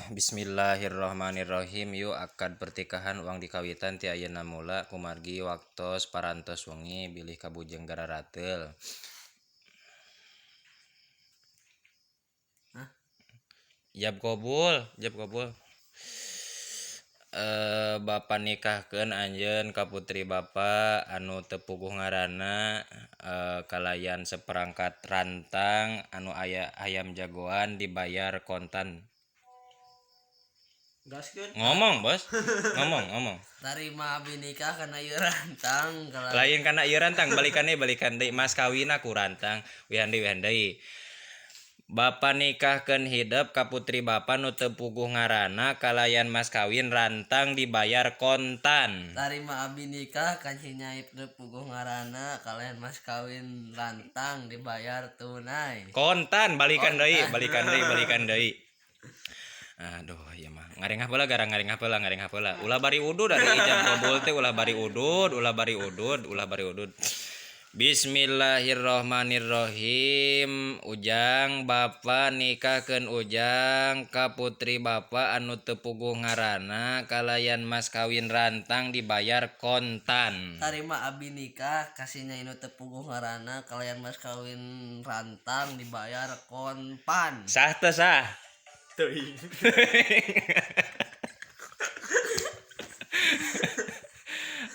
Bismillahirrahmanirrahim. Yuk akad pertikahan uang dikawitan ti ayeuna mula kumargi waktos parantos wengi bilih kabujeng gararateul. Hah? Ijab kabul, ijab kabul. Bapa nikahkeun anjeun ka putri bapa anu teu puguh ngaranna kalayan seperangkat rantang anu aya hayam jagoan dibayar kontan. Gaskeun. Ngomong, Bos. Ngomong, ngomong. Tarima abi nikah kana ieu rantang kalau Lain kana ieu rantang, balikan deui, balikan deui. Mas kawinna ku rantang, wihan deui, wihan deui. Bapa nikahkeun hidep ka putri bapa nu teu puguh ngaranna kalayan mas kawin rantang dibayar kontan. Tarima abi nikah ka si Nyaib teu puguh ngaranna kalayan mas kawin rantang dibayar tunai. Kontan, balikan deui, Kontan. Balikan deui, balikan deui. Aduh, ieu mah. Ngarengah heula, garang ngarengah heula, ngarengah heula. Ulah bari udud ari ijab kabul teh ulah bari udud, ulah bari udud, ulah bari udud. Bismillahirrahmanirrahim. Ujang bapa nikahkeun ujang ka putri bapa anu teu puguh ngaranna kalayan mas kawin rantang dibayar kontan. Tarima abi nikah ka si Nyai nu teu puguh ngaranna kalayan mas kawin rantang dibayar kontan. Sah teu sah? Teuing.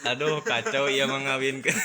Aduh, kacau ieu mah ngawinkeun.